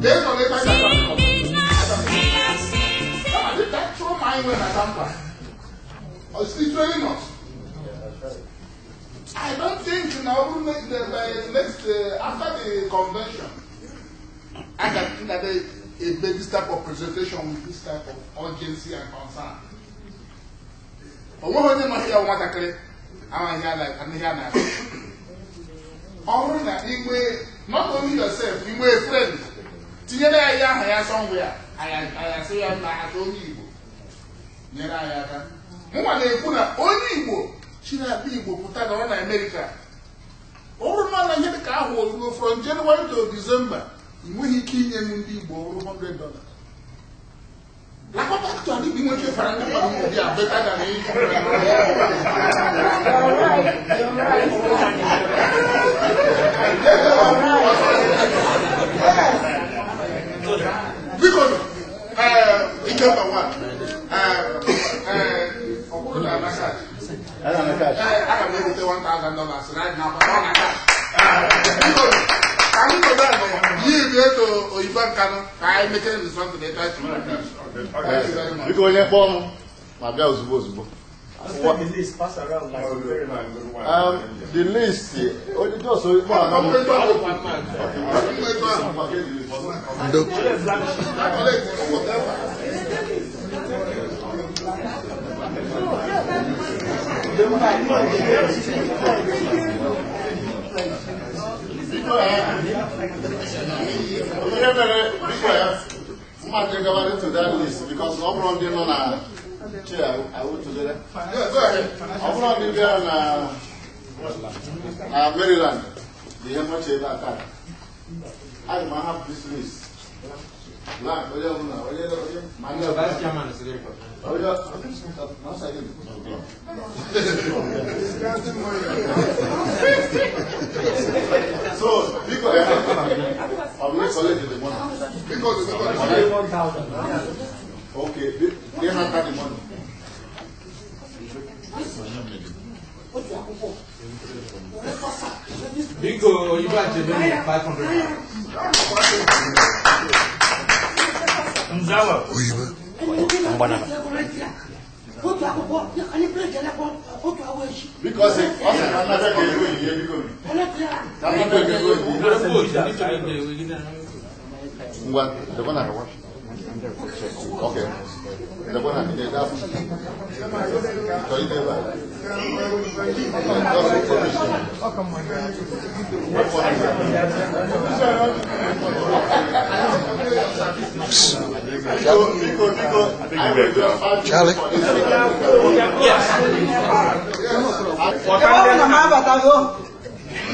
Based on the fact that I did that throw my way at Tampa. It's literally not. I don't think now the next after the convention, I can think that a this type of presentation with this type of urgency and concern. But what onye nọ here nwatakịrị amaghị ihe like ihe na ọ bụrụ na inwe not only yourself, inwe a friend tinyere ya ihe aha ya somewhere anyị asị ya na aka onye Igbo nyere anyị aka. Mụnwa na-ekwu na onye Igbo Chineke Igbo pụta nọrọ na Amerịka ọ bụrụ na ihe dịka ahụ ozugbo from January to December ị nweghị ike inye m ndị Igbo ọrụ $100. Lakọta to adị inwe ike fara ndị mmadụ ndị a beta ga na biko Ikemba one ọ bụrụ na anaka aga m eweta $1,000 right now, but ọ na-aka. Ka anyị nọdụ yi eto oyibo nkanụ ka anyị mechere the something they try to do. Biko onye kpọọ m ma bịa ozugbo ozugbo. The list, just to that list because ọ bụrụ ndị nọ na chair, I will together. Ọ bụrụ ndị bịara na Maryland, the much ebe aka. I ma have this list. Black, onye ọbụla, onye onye Vice chairman is there. Onye so, because I'm not collecting the money. Because it's 1,000. Okay, they have the money. Bingo, you got 500. Nzawa. Because okay. The one I did that. Charlie. Yes.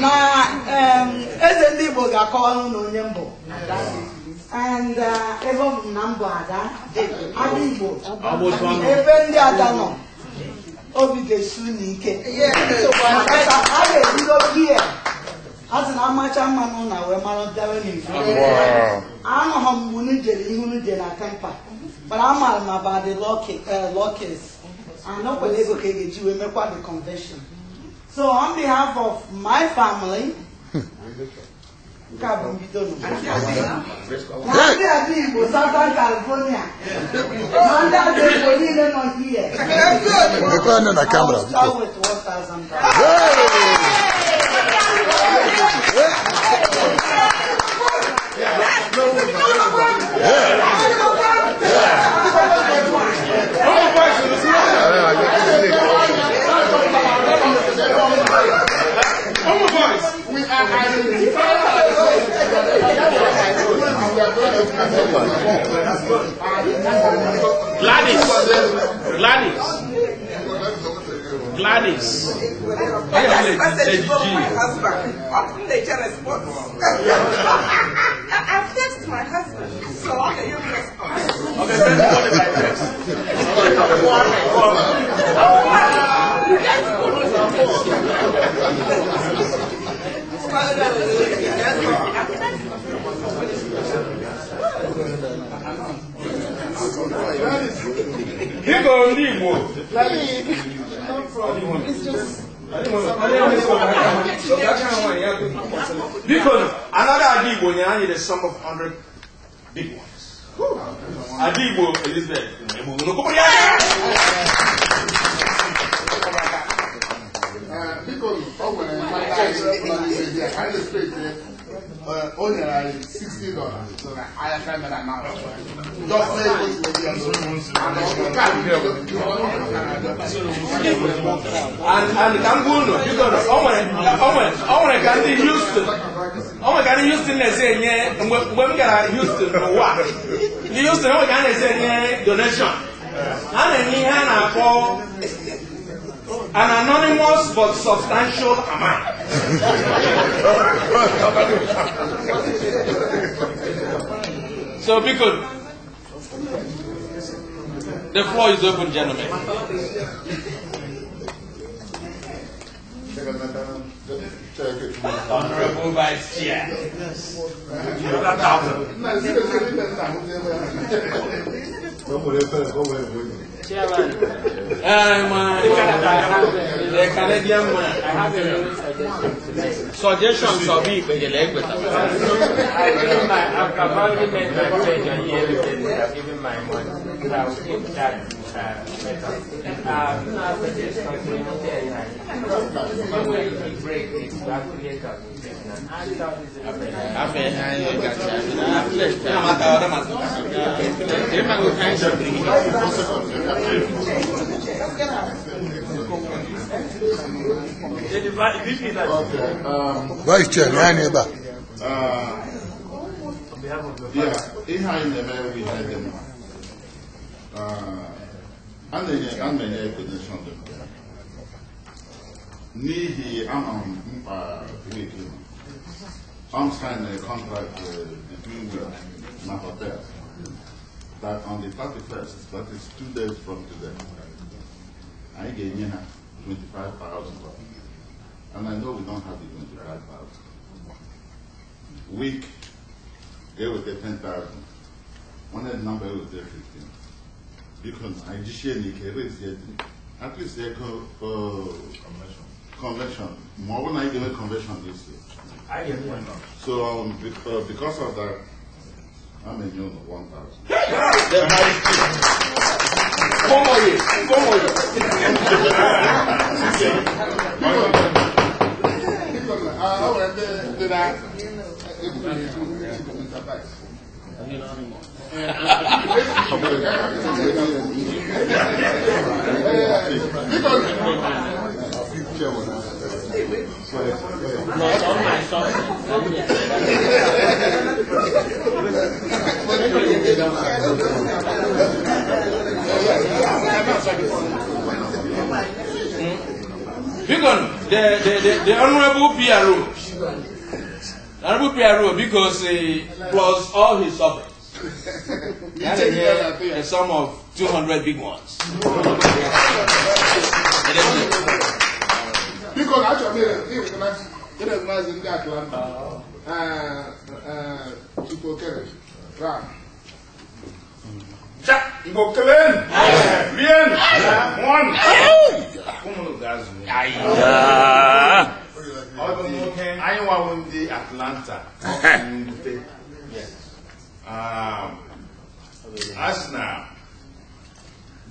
Na eze ndị Igbo ga-akọwara unu onye mbụ. And ebe ọ bụ na mbụ ada ada Igbo ebe ndị ada nọ obi ga-esu n'ike a ga-ebido bie a sị na amacha mmanụ na wee mara bịawe n'Igbo. Anụghọ m mgbe unu jere ihe unu jere na Tampa, but amaara m about the law case and o kwere ego ka e ga-eji wee mekwa the convention. So on behalf of my family, nke a bụ mbido na ndị ada Igbo Southern California na ndị ada Igbo niile nọ here. Na camera. I will start with $1,000. We are identifying. Gladys, Gladys, Gladys. I message from my husband. Often they just response. I've texted my husband, so okay, you respond. Okay, send the money by text. You guys go. Here go ndị Igbo. Biko, another Ada Igbo nyere anyị the sum of big ones. Adigbo Elizabeth. Because only $60. So I can't now. Just say and Kambuno, you got Houston. Oh my God, Houston is saying, when we got Houston, what? Houston, oh, can say donation. And he had for an anonymous but substantial amount. So, because the floor is open, gentlemen. Honorable Vice Chair. Chairman. The Canadian man. I have a suggestion. Suggestions of me. I've already made my pledge on yearly basis. I've given my money. So I will keep that better. Now suggestion break it. Vice Chair, yeah, we had them. And donation them. N'ihi ama m mkpa week I'm signing a contract between we my hotel that on the 31st, that is 2 days from today, I gave you 25,000. And I know we don't have the 25,000. Week, they will get 10,000. One of the number will take 15. Because I just at least they go convention. More than I give a convention this year. I get one. So because of that, I'm a new 1,000. 4 more years. 4 more years. Not on my socks. Because the Honorable PRO, the Honorable PRO, because he plus all his offerings, a sum of 200 big ones. Because actually, it is nice in Atlanta. Igbo kelen, rien, one. Anyị nwawo ndị Atlanta. A sị na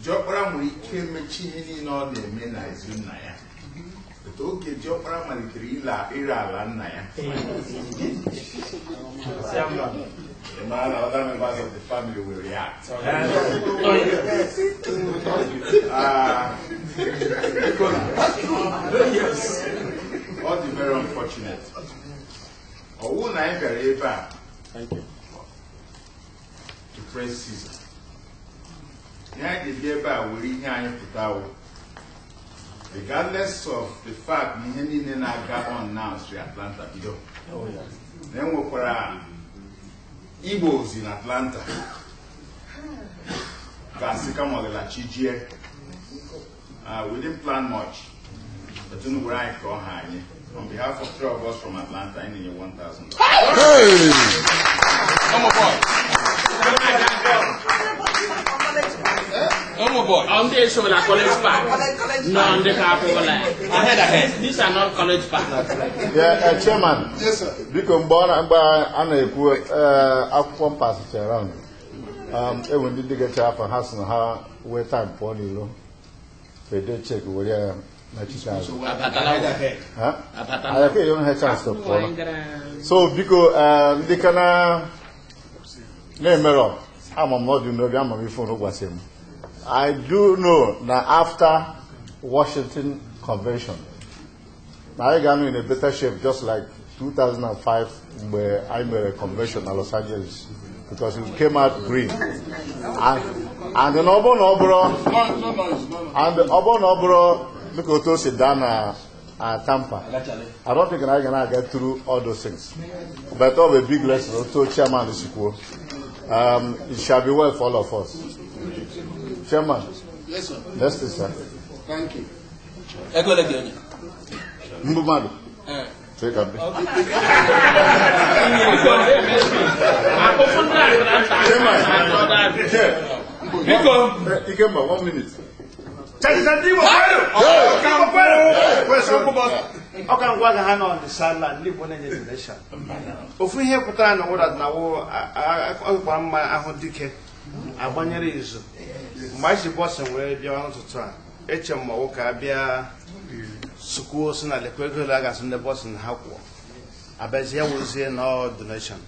diọkpara nwere ike emechi ihe niile ọ na-eme na ezi nna ya. Etu oge diọkpara malitere ire ala nna ya. The man, other members of the family will react. Yes, all the very unfortunate. Owu na ebe Thank you. To praise Caesar. Ya ji ebe a were ihe anyị pụtawo. Regardless of the fact na ihe niile na-aga on now si Atlanta bido. Na enwekwara Igbos in Atlanta. Gasika Mogela Chijie. We didn't plan much. But on behalf of three of us from Atlanta, I need $1,000. Hey! Come on, boy. Ụmụ boy. On the issue of college park. No, on the car. Ahead. These are not college park. Yeah, Chairman. Yes, sir. Biko mgbe a na-ekwu akwụkwọ mpasịcha around. Enwe ndị ndị gachara afọ ha sị na ha wee time pụọ n'ilo. Fede check were ya na Chicago. Huh? I think you don't have chance to pụọ. So biko ndị ka na na-emerọ ama m na ọ dị n'obi ama m ife gwasị m. I do know na after Washington Convention, na anyị ga-anọ in a better shape just like 2005 mgbe anyị mere convention na Los Angeles because we came out green. And ọ bụrụ na ọ bụrụ and ọ bụrụ na ọ bụrụ dịka otu o si daa na Tampa, I don't think I can get through all those things. But all a big lesson, otu chairman si kwuo. It shall be well for all of us. Chairman. Yes, sir. Next, sir. Thank you. Mbụ mmadụ. Take a bit. Biko. Ikemba, 1 minute. Ọ ka ngwa ga ha nọ on the sideline ndị Igbo na-enye donation. Ofu ihe pụtara na ụra na ọ mma ahụ dike agbanyere izu mgbe anyị si Boston wee bịa n'ụtụtụ a eche m ma nwoke abịa sukwuo si na lekwa ego ole a ga-asụ ndị Boston ha kwụọ abịazie wụzie na donation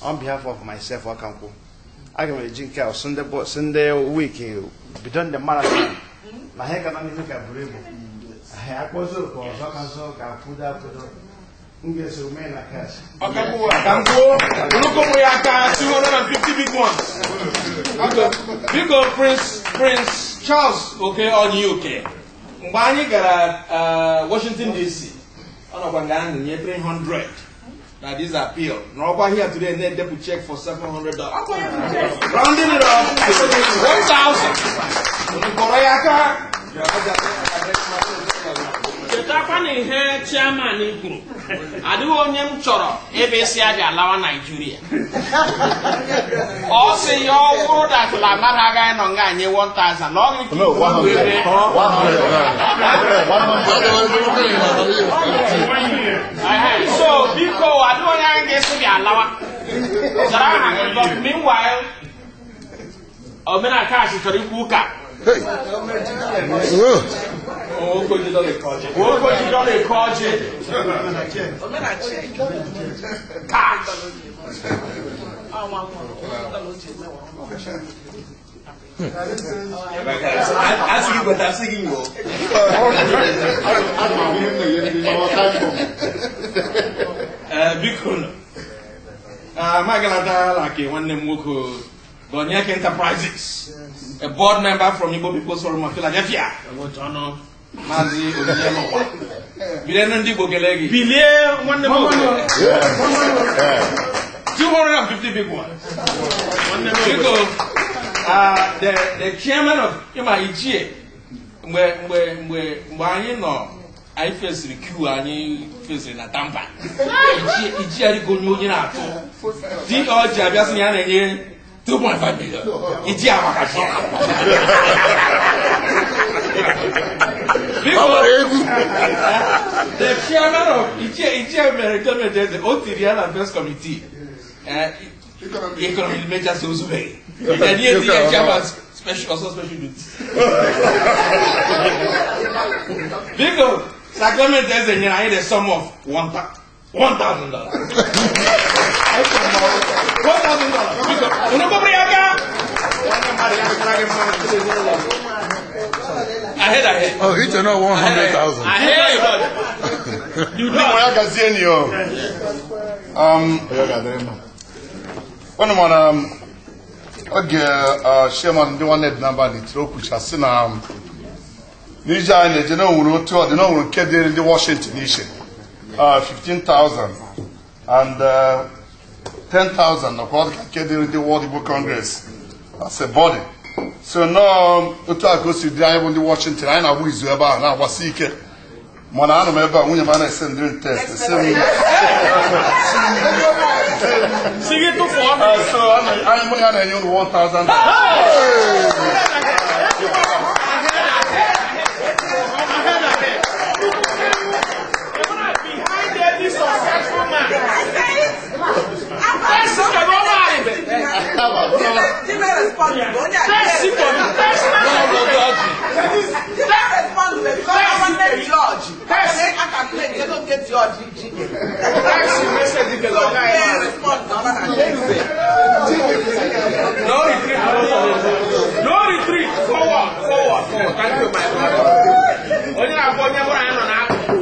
on behalf of myself ọ ka nkwụ aga m eji nke a sị ndị wiki bido ndị marathon na ha ga na n'ihu ka buru ibu akpọzi oke ọzọ ka nso ka akwụdo akwụdo m ga-eso mee na cash. Unu ya aka 250 big ones. Biko Prince Charles Oke onye UK. Mgbe anyị gara Washington DC, ọ nọkwa nga ahụ nye 300 na this appeal. Nọrọkwa here today na-edepụ check for $700. Rounding it up to 1,000. Unu kọrọ ya aka. Chetakwa na ihe chairman kwuru adịghị onye m chọrọ ebe isi a ga-alawa Naijiria. Ọ sị ya ọ bụrụ datụla mmadụ agaghị nọ nga nye 1,000 na ọ gị No, 100. 100. So biko adịghị onye anyị ga-esi gị alawa zara aha gị, but meanwhile omenakachi chọrọ ikwu ụka. Biko Magalata like nwanne m nwoke Donyek Enterprises, a board member from Igbo People's Forum of Philadelphia. Mazi Onyema. Bilie ndị Igbo kelee gị. Bilie nwanne m nwoke. 250 big ones. Biko, the chairman of Ima Ichie, mgbe anyị nọ, anyị fesiri queue anyị fesiri na Tampa. Ichie adịghị onye na-atụ. Di ọjị abịa sị na ya na-enye 2.5 million. Ichie amakachi. The chairman of Ichie mere gọọmenti o tiri ya na first committee. Economy major Sozube. And he is the chairman special, also special duty. Because Sacramento is a sum of $1,000. $1,000. Ahead. Oh, it's not 100,000. Ahead. You know where I can see you. One man, okay, chairman, the one that number the troop, I na Niger and the no two, the no in the Washington nation, 15,000 and 10,000 of all the World Igbo Congress as a body. So now, otu a ka o si dị anyị bụ ndị Washington, anyị na-agba izu ebe ahụ na-agbasi ike. Mana anọ m ebe a, nwunye m anaghị send m test. So anyị mụ na ya na-enye unu 1,000. No retreat. No retreat. Forward, forward, forward. Thank you, my brother. Onye na-akpọ onye bụrụ anyị nọ n'akụkụ.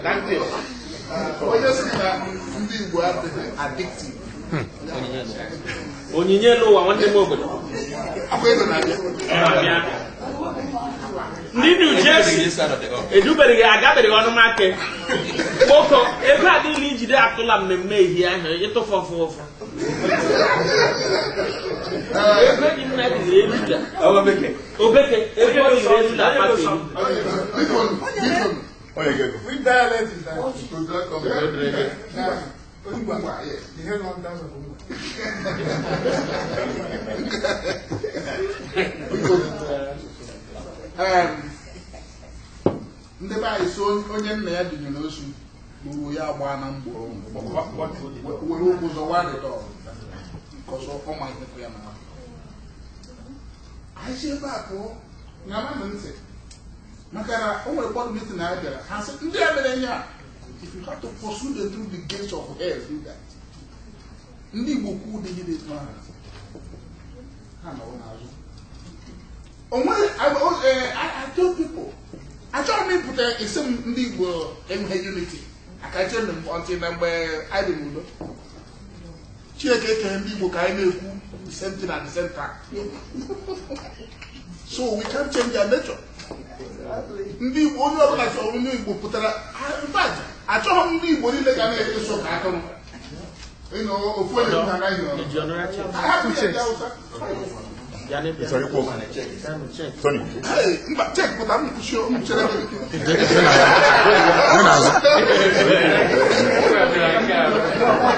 Thank you. Onye sị na ndị Igbo adịghị addictive. Onyinye n'ụwa nwanne m obodo. Akwa ego na-abịa. Ndị New Jersey edubereghị agabereghị ọnụ maka kpoko ego adịghị ijide atụla mmemme ehihie ahụ ịtụfu ọfụ ụfụ. Ego eji nna dịrị elu da. Obeke ego dịrị elu da pati. Which dialect is that? Ndị be anyị so onye nna ya dịnyere osu gburu ya gbaa na mgbọ were ụkwụ zọwa rịtọ kọsọ ọma ihe ya na anyị si ebe a pụọ na ama m ntị maka na o nwere bọọdụ meeting na bịara ha sị ndị a mere ihe a, if you have to pursue them through the gates of hell, do that. Ndị Igbo kwu dị ihe dị etu ahụ ha nọrọ n'azụ. I tell people, achọrọ m ịpụta isi m ndị Igbo enweghị unity akache m ọntị na mgbe anyị dị n'udo. Chineke ekere ndị Igbo ka anyị na-ekwu the same thing at the same time, so we can't change their nature. Ndị Igbo onye ọbụla chọrọ onye Igbo pụtara, in fact achọghị m ndị Igbo niile ga na-eso ka atụrụ ofu onye na anaghị mba chek pụta m kwụsị m chere gị.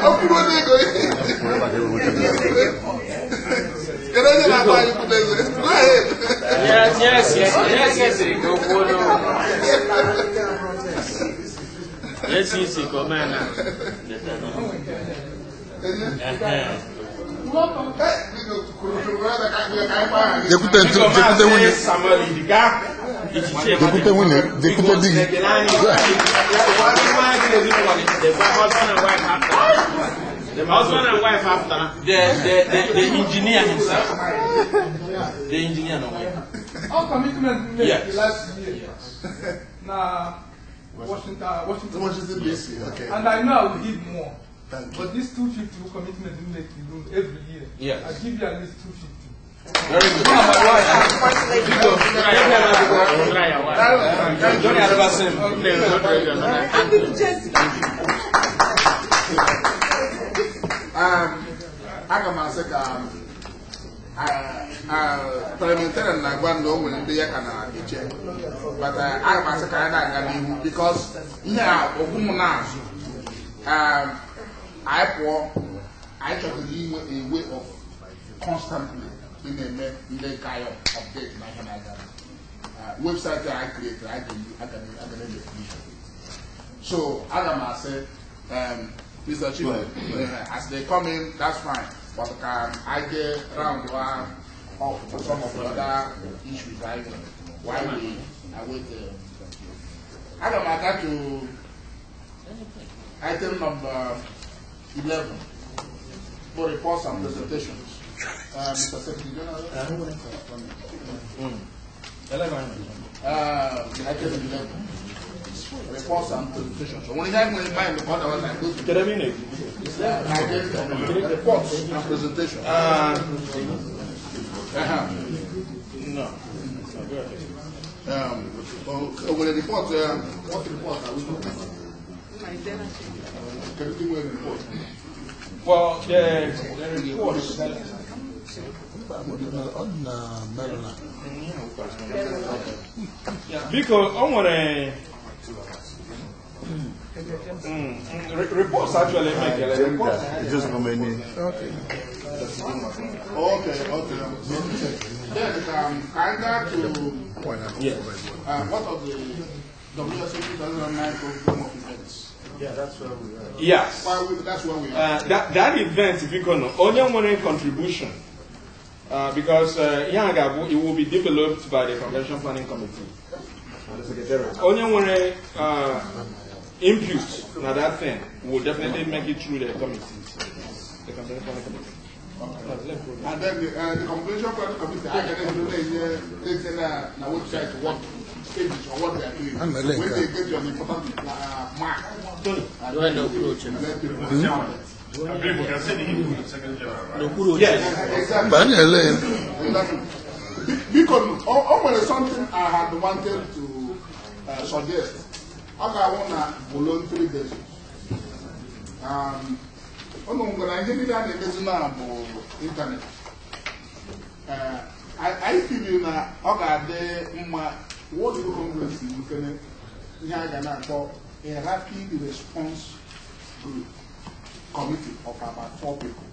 Ọ kwuru onye ego kedu onye na-agba anyị kwudo ego? Go ahead. Yes, go follow. Yes, yes, come on. Dekute nwunye, dekute di gị. The husband and wife after the engineer himself. The engineer no way. Our commitment made yes. Last year. Yes. Now Washington DC. Okay. And I know I will give more. Thank you. But this 250 commitment we make every year. Yes. I give you at least 250. Very good. Aga m asị ka parliamentarian na-agwa na o nwere ndị ya ka na-eche, but aga m asị ka anyị na-aga n'ihu because ihe a ogwu m na-azụ anyị pụọ anyị chọtara inwe a way of constantly ị na-eme ndị nke anyị update na ihe na-aga. Website a anyị create aga na-eme. So aga m asị Mr. Chief, as they come in, that's fine. But can I get round one off some of the other issues I while we await? I don't matter to item number 11 for reports and presentations. Mr. Secretary General. Item 11. Reports and presentations. So when you have in mind the other I go to reports and presentations. No. Over the report, what report are we looking at? Can you report? Well, the reports. Because I want to. Reports actually make a report. Just how many? Okay. Okay. Then kind of to yes. What are the WSO 2009 program of events? Yeah, that's where we are. Yes. Well, that's where we are. That event, if you go, only one contribution. Because it will be developed by the Convention Planning Committee and the Secretariat. Only when input now that thing will definitely make it through the committees, the Convention Planning Committee. Okay. And then the Convention Planning Committee, I can do the website what stages or what they are doing. When they get to an important mark, Yes. Exactly. Because almost something I had wanted to suggest. I want a voluntary basis. Internet. I feel na ọ ga-adị mma World Igbo Congress nkene ihe a ga na-akpọ a rapid response group committee of about 4 people.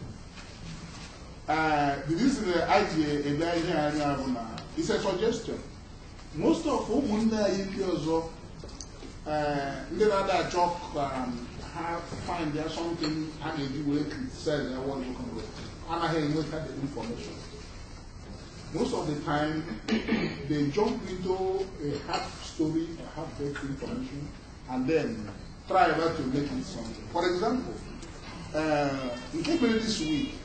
The reason I ji ele ihe anya bụ na it's a suggestion. Most of ụmụnne anyị ndị ọzọ ndị na-ada achọ ha find there something a ga-eji were criticize their World Igbo Congress anaghị enweta the information. Most of the time, they jump into a half story, a half-baked information, and then try ever to make it something. For example, in Kebele this week,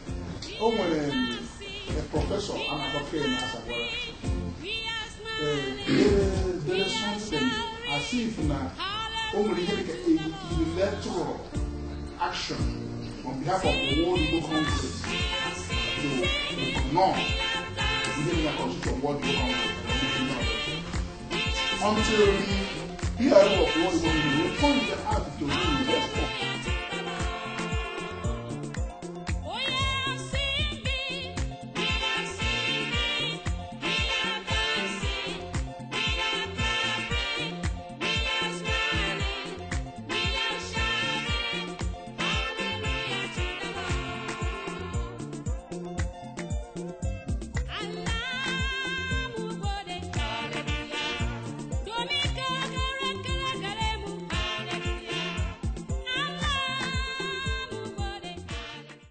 a professor, Anaboke Asagwara, there is something as if na a unilateral action on behalf of the World Igbo Congress to ignore the Constitution of World Igbo Congress until the PRO of World Igbo Congress will point out to